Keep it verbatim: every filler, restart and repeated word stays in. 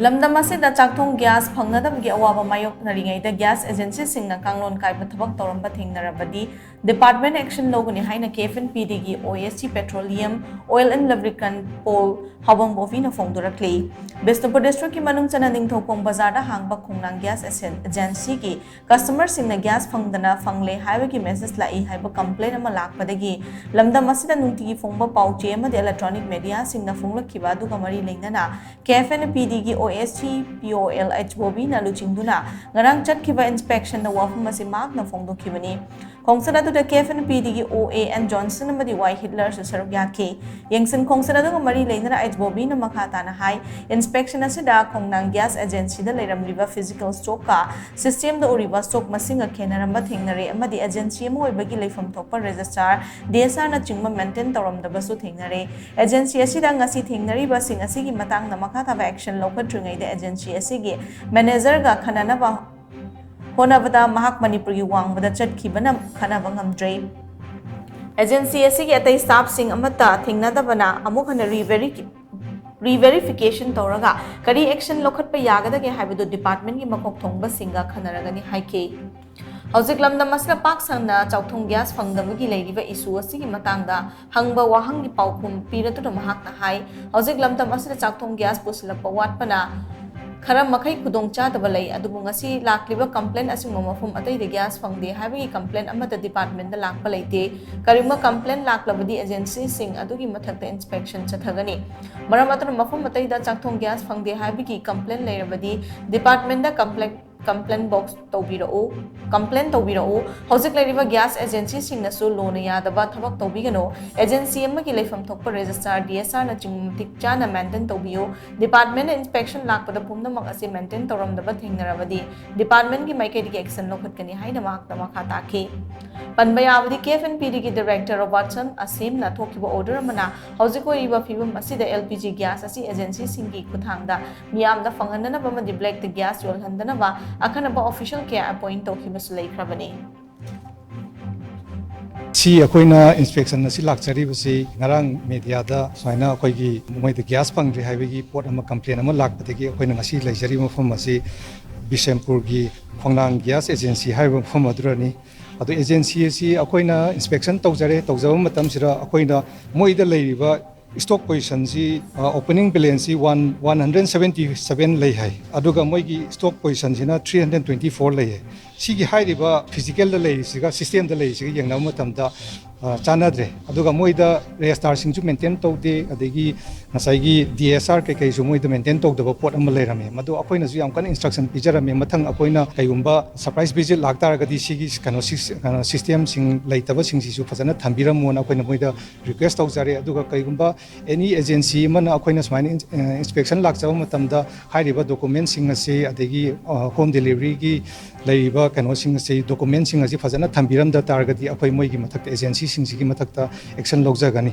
ꯂꯝꯗꯝ ꯑꯁꯤꯗ ꯆꯥꯛꯊꯣꯡ ꯒ꯭ꯌꯥꯁ ꯐꯪꯅꯗꯕꯒꯤ ꯑꯋꯥꯕ ꯃꯥꯌꯣꯛꯅꯔꯤꯉꯩꯗ ꯒ꯭ꯌꯥꯁ ꯑꯦꯖꯦꯟꯁꯤꯁꯤꯡꯅ ꯀꯥꯡꯂꯣꯟ ꯀꯥꯏꯕ ꯊꯕꯛ ꯇꯧꯔꯝꯕ ꯊꯦꯡꯅꯔꯕꯗꯤ department action ꯂꯧꯒꯅꯤ ꯍꯥꯏꯅ K F N P Dꯒꯤ O S G Petroleum Oil and Lubricant Paul ꯍꯥꯎꯕꯝ ꯕꯣꯕꯤꯅ ꯐꯣꯡꯗꯣꯔꯛꯂꯤ꯫ Bishnupur districtꯀꯤ ꯃꯅꯨꯡ ꯆꯟꯅ ꯅꯤꯡꯊꯧꯈꯣꯡ ꯕꯖꯥꯔꯗ ꯍꯥꯡꯕ ꯈꯣꯡꯅꯥꯡ ꯒ꯭ꯌꯥꯁ ꯑꯦꯁꯦꯟ-, ꯑꯦꯖꯦꯟꯁꯤꯒꯤ customerꯁꯤꯡꯅ ꯒ꯭ꯌꯥꯁ ꯐꯪꯗꯅ ꯐꯪꯂꯦ ꯍꯥꯏꯕꯒꯤ message ꯂꯥꯛꯏ ꯍꯥꯏꯕ complaint ꯑꯃ ꯂꯥꯛꯄꯗꯒꯤ ꯂꯝꯗꯝ ꯑꯁꯤꯗ ꯅꯨꯡꯇꯤꯒꯤ ꯐꯣꯡꯕ ꯄꯥꯎ ꯆꯦ ꯑꯃꯗꯤ electronic mediaꯁꯤꯡꯅ ꯐꯣꯡꯂꯛꯈꯤꯕ ꯑꯗꯨꯒ ꯃꯔꯤ ꯂꯩꯅꯅ K F N P Dꯒꯤ O S G P O L H ꯕꯣꯕꯤꯅ ꯂꯨꯆꯤꯡꯗꯨꯅ ꯉꯔꯥꯡ ꯆꯠꯈꯤꯕ inspectionꯗ ꯋꯥꯐꯝ ꯑꯁꯤ ꯃꯍꯥꯛꯅ ꯐꯣꯡꯗꯣꯛꯈꯤꯕꯅꯤ꯫ ꯈꯣꯡꯆꯠ ꯑꯗꯨꯗ K F N P Dꯒꯤ O A N Johnson ꯑꯃꯗꯤ Y Hitlerꯁꯨ ꯁꯔꯨꯛ ꯌꯥꯈꯤ꯫ ꯌꯦꯡꯁꯤꯟ ꯈꯣꯡꯆꯠ ꯑꯗꯨꯒ ꯃꯔꯤ ꯂꯩꯅꯅ H ꯕꯣꯕꯤꯅ ꯃꯈꯥ ꯇꯥꯅ ꯍꯥꯏ, inspection ꯑꯁꯤꯗ ꯈꯣꯡꯅꯥꯡ ꯒ꯭ꯌꯥꯁ ꯑꯦꯖꯦꯟꯁꯤꯗ ꯂꯩꯔꯝꯂꯤꯕ physical stockꯀ systemꯗ ꯎꯔꯤꯕ stock ꯃꯁꯤꯡꯒ ꯈꯦꯠꯅꯔꯝꯕ ꯊꯦꯡꯅꯔꯦ ꯑꯃꯗꯤ agency ꯑꯃ ꯑꯣꯏꯕꯒꯤ ꯂꯩꯐꯝ ꯊꯣꯛꯄ registrar, D S R ꯅꯆꯤꯡꯕ maintain ꯇꯧꯔꯝꯗꯕꯁꯨ ꯊꯦꯡꯅꯔꯦ꯫ Agency ꯑꯁꯤꯗ ꯉꯁꯤ ꯊꯦꯡꯅꯔꯤꯕꯁꯤꯡ ꯑꯁꯤꯒꯤ ꯃꯇꯥꯡꯗ ꯃꯈꯥ ꯇꯥꯕ action ꯂꯧꯈꯠꯇ꯭ꯔꯤꯉꯩꯗ agency ꯑꯁꯤꯒꯤ managerꯒ ꯈꯟꯅꯅꯕ ꯍꯣꯠꯅꯕꯗ ꯃꯍꯥꯛ ꯃꯅꯤꯄꯨꯔꯒꯤ ꯋꯥꯡꯃꯗ ꯆꯠꯈꯤꯕꯅ ꯈꯟꯅꯕ ꯉꯝꯗ꯭ꯔꯦ꯫ Agency ꯑꯁꯤꯒꯤ ꯑꯇꯩ staffꯁꯤꯡ ꯑꯃꯠꯇ ꯊꯦꯡꯅꯗꯕꯅ ꯑꯃꯨꯛ ꯍꯟꯅ reveri-, re-verification ꯇꯧꯔꯒ ꯀꯔꯤ action ꯂꯧꯈꯠꯄ ꯌꯥꯒꯗꯒꯦ ꯍꯥꯏꯕꯗꯨ departmentꯀꯤ ꯃꯀꯣꯛ ꯊꯣꯡꯕꯁꯤꯡꯒ ꯈꯟꯅꯔꯒꯅꯤ ꯍꯥꯏꯈꯤ꯫ ꯍꯧꯖꯤꯛ ꯂꯝꯗꯝ ꯑꯁꯤꯗ ꯄꯥꯛ ꯁꯟꯅ ꯆꯥꯛꯊꯣꯡ ꯒ꯭ꯌꯥꯁ ꯐꯪꯗꯕꯒꯤ ꯂꯩꯔꯤꯕ issue ꯑꯁꯤꯒꯤ ꯃꯇꯥꯡꯗ ꯍꯪꯕ ꯋꯥꯍꯪꯒꯤ ꯄꯥꯎꯈꯨꯝ ꯄꯤꯔꯗꯨꯅ ꯃꯍꯥꯛꯅ ꯍꯥꯏ, ꯍꯧꯖꯤꯛ ꯂꯝꯗꯝ ꯑꯁꯤꯗ ꯆꯥꯛꯊꯣꯡ ꯒ꯭ꯌꯥꯁ ꯄꯨꯁꯤꯜꯂꯛꯄ ꯋꯥꯠꯄꯅ ꯈꯔ ꯃꯈꯩ ꯈꯨꯗꯣꯡꯆꯥꯗꯕ ꯂꯩ, ꯑꯗꯨꯕꯨ ꯉꯁꯤ ꯂꯥꯛꯂꯤꯕ complaint ꯑꯁꯤꯒꯨꯝꯕ ꯃꯐꯝ ꯑꯇꯩꯗ ꯒ꯭ꯌꯥꯁ ꯐꯪꯗꯦ ꯍꯥꯏꯕꯒꯤ complaint ꯑꯃꯠꯇ departmentꯗ ꯂꯥꯛꯄ ꯂꯩꯇꯦ꯫ ꯀꯔꯤꯒꯨꯝꯕ complaint ꯂꯥꯛꯂꯕꯗꯤ agencyꯁꯤꯡ ꯑꯗꯨꯒꯤ ꯃꯊꯛꯇ inspection ꯆꯠꯊꯒꯅꯤ꯫ ꯃꯔꯝ ꯑꯗꯨꯅ ꯃꯐꯝ ꯑꯇꯩꯗ ꯆꯥꯛꯊꯣꯡ ꯒ꯭ꯌꯥꯁ ꯐꯪꯗꯦ ꯍꯥꯏꯕꯒꯤ complaint ꯂꯩꯔꯕꯗꯤ departmentꯗ complaint complaint box ꯇꯧꯕꯤꯔꯛꯎ, complaint ꯇꯧꯕꯤꯔꯛꯎ꯫ ꯍꯧꯖꯤꯛ ꯂꯩꯔꯤꯕ ꯒ꯭ꯌꯥꯁ ꯑꯦꯖꯦꯟꯁꯤꯁꯤꯡꯅꯁꯨ ꯂꯣꯟꯅ ꯌꯥꯗꯕ ꯊꯕꯛ ꯇꯧꯕꯤꯒꯅꯨ꯫ Agency ꯑꯃꯒꯤ ꯂꯩꯐꯝ ꯊꯣꯛꯄ registrar, D S R ꯅꯆꯤꯡꯕ ꯃꯇꯤꯛ ꯆꯥꯅ maintain ꯇꯧꯕꯤꯌꯨ꯫ Departmentꯅ inspection ꯂꯥꯛꯄꯗ ꯄꯨꯝꯅꯃꯛ ꯑꯁꯤ maintain ꯇꯧꯔꯝꯗꯕ ꯊꯦꯡꯅꯔꯕꯗꯤ departmentꯀꯤ ꯃꯥꯏꯀꯩꯗꯒꯤ action ꯂꯧꯈꯠꯀꯅꯤ ꯍꯥꯏꯅ ꯃꯍꯥꯛꯅ ꯃꯈꯥ ꯇꯥꯈꯤ꯫ ꯄꯟꯕ ꯌꯥꯕꯗꯤ K F N P Dꯒꯤ director Robertson ꯑꯁꯦꯝꯅ ꯊꯣꯛꯈꯤꯕ order ꯑꯃꯅ ꯍꯧꯖꯤꯛ ꯑꯣꯏꯔꯤꯕ ꯐꯤꯕꯝ ꯑꯁꯤꯗ L P G gas ꯑꯁꯤ agencyꯁꯤꯡꯒꯤ ꯈꯨꯠꯊꯥꯡꯗ ꯃꯤꯌꯥꯝꯗ ꯐꯪꯍꯟꯅꯅꯕ ꯑꯃꯗꯤ blackꯇ gas ꯌꯣꯜꯍꯟꯗꯅꯕ ꯑꯈꯟꯅꯕ official ꯀꯌꯥ appoint ꯇꯧꯈꯤꯕꯁꯨ ꯂꯩꯈ꯭ꯔꯕꯅꯤ꯫ ꯁꯤ ꯑꯩꯈꯣꯏꯅ ꯏꯟꯁꯄꯦꯛꯁꯟ ꯑꯁꯤ ꯂꯥꯛꯆꯔꯤꯕꯁꯤ ꯉꯔꯥꯡ ꯃꯦꯗꯤꯌꯥꯗ ꯁꯨꯃꯥꯏꯅ ꯑꯩꯈꯣꯏꯒꯤ ꯃꯣꯏꯗ ꯒ꯭ꯌꯥꯁ ꯐꯪꯗ꯭ꯔꯤ ꯍꯥꯏꯕꯒꯤ ꯄꯣꯠ ꯑꯃ, ꯀꯝꯄ꯭ꯂꯦꯟ ꯑꯃ ꯂꯥꯛꯄꯗꯒꯤ ꯑꯩꯈꯣꯏꯅ ꯉꯁꯤ ꯂꯩꯖꯔꯤꯕ ꯃꯐꯝ ꯑꯁꯤ ꯕꯤꯁꯦꯝꯄꯨꯔꯒꯤ ꯈꯣꯡꯅꯥꯡ ꯒ꯭ꯌꯥꯁ ꯑꯦꯖꯦꯟꯁꯤ ꯍꯥꯏꯔꯤꯕ ꯃꯐꯝ ꯑꯗꯨꯗꯅꯤ꯫ ꯑꯗꯨ ꯑꯦꯖꯦꯟꯁꯤ ꯑꯁꯤ ꯑꯩꯈꯣꯏꯅ ꯏꯟꯁꯄꯦꯛꯁꯟ ꯇꯧꯖꯔꯦ꯫ ꯇꯧꯖꯕ ꯃꯇꯝꯁꯤꯗ ꯑꯩꯈꯣꯏꯅ ꯃꯣꯏꯗ ꯂꯩꯔꯤꯕ ꯁ꯭ꯇꯣꯛ ꯄꯣꯖꯤꯁꯟꯁꯤ, ꯑ, ꯑꯣꯄꯅꯤꯡ ꯕꯦꯂꯦꯟꯁꯁꯤ one, one hundred seventy seven ꯂꯩ ꯍꯥꯏ, ꯑꯗꯨꯒ ꯃꯣꯏꯒꯤ ꯁ꯭ꯇꯣꯛ ꯄꯣꯖꯤꯁꯟꯁꯤꯅ ꯊ꯭ꯔꯤ ꯍꯟꯗ꯭ꯔꯦꯠ ꯇ꯭ꯋꯦꯟꯇꯤ ꯐꯣꯔ ꯂꯩ ꯍꯥꯏ꯫ ꯁꯤꯒꯤ ꯍꯥꯏꯔꯤꯕ ꯐꯤꯖꯤꯀꯦꯜꯗ ꯂꯩꯔꯤꯁꯤꯒ ꯁꯤꯁꯇꯦꯝꯗ ꯂꯩꯔꯤꯁꯤꯒ ꯌꯦꯡꯅꯕ ꯃꯇꯝꯗ, ꯑ, ꯆꯥꯟꯅꯗ꯭ꯔꯦ꯫ ꯑꯗꯨꯒ ꯃꯣꯏꯗ ꯔꯦꯖꯤꯁꯇꯥꯔꯁꯤꯡꯁꯨ ꯃꯦꯟꯇꯦꯟ ꯇꯧꯗꯦ, ꯑꯗꯒꯤ ꯉꯁꯥꯏꯒꯤ ꯗꯤ ꯑꯦꯁ ꯑꯥꯔ ꯀꯩꯀꯩꯁꯨ ꯃꯣꯏꯗ ꯃꯦꯟꯇꯦꯟ ꯇꯧꯗꯕ ꯄꯣꯠ ꯑꯃ ꯂꯩꯔꯝꯃꯦ꯫ ꯃꯗꯨ ꯑꯩꯈꯣꯏꯅꯁꯨ ꯌꯥꯝ ꯀꯟꯅ ꯏꯟꯁꯇ꯭ꯔꯛꯁꯟ ꯄꯤꯖꯔꯝꯃꯦ꯫ ꯃꯊꯪ ꯑꯩꯈꯣꯏꯅ ꯀꯩꯒꯨꯝꯕ ꯁꯔꯄ꯭ꯔꯥꯏꯁ ꯚꯤꯖꯤꯠ ꯂꯥꯛꯇꯥꯔꯒꯗꯤ ꯁꯤꯒꯤ ꯀꯩꯅꯣ ꯁꯤꯁ-, ꯀꯩꯅꯣ ꯁꯤꯁꯇꯦꯝꯁꯤꯡ ꯂꯩꯇꯕꯁꯤꯡꯁꯤꯁꯨ ꯐꯖꯅ ꯊꯝꯕꯤꯔꯝꯃꯣꯅ ꯑꯩꯈꯣꯏꯅ ꯃꯣꯏꯗ ꯔꯤꯀ꯭ꯋꯦꯁ ꯇꯧꯖꯔꯦ꯫ ꯑꯗꯨꯒ ꯀꯩꯒꯨꯝꯕ ꯑꯦꯅꯤ ꯑꯦꯖꯦꯟꯁꯤ ꯑꯃꯅ ꯑꯩꯈꯣꯏꯅ ꯁꯨꯃꯥꯏꯅ ꯏꯟ-, ꯑ, ꯏꯟꯁꯄꯦꯛꯁꯟ ꯂꯥꯛꯆꯕ ꯃꯇꯝꯗ ꯍꯥꯏꯔꯤꯕ ꯗꯣꯀꯨꯃꯦꯟꯁꯤꯡ ꯑꯁꯤ, ꯑꯗꯒꯤ, ꯑ, ꯍꯣꯝ ꯗꯦꯂꯤꯚꯔꯤꯒꯤ ꯂꯩꯔꯤꯕ ꯀꯩꯅꯣꯁꯤꯡ ꯑꯁꯤ, ꯗꯣꯀꯨꯃꯦꯟꯁꯤꯡ ꯑꯁꯤ ꯐꯖꯅ ꯊꯝꯕꯤꯔꯝꯗ ꯇꯥꯔꯒꯗꯤ ꯑꯩꯈꯣꯏ ꯃꯣꯏꯒꯤ ꯃꯊꯛꯇ, ꯑꯦꯖꯦꯟꯁꯤꯁꯤꯡꯁꯤꯒꯤ ꯃꯊꯛꯇ ꯑꯦꯛꯁꯟ ꯂꯧꯖꯒꯅꯤ꯫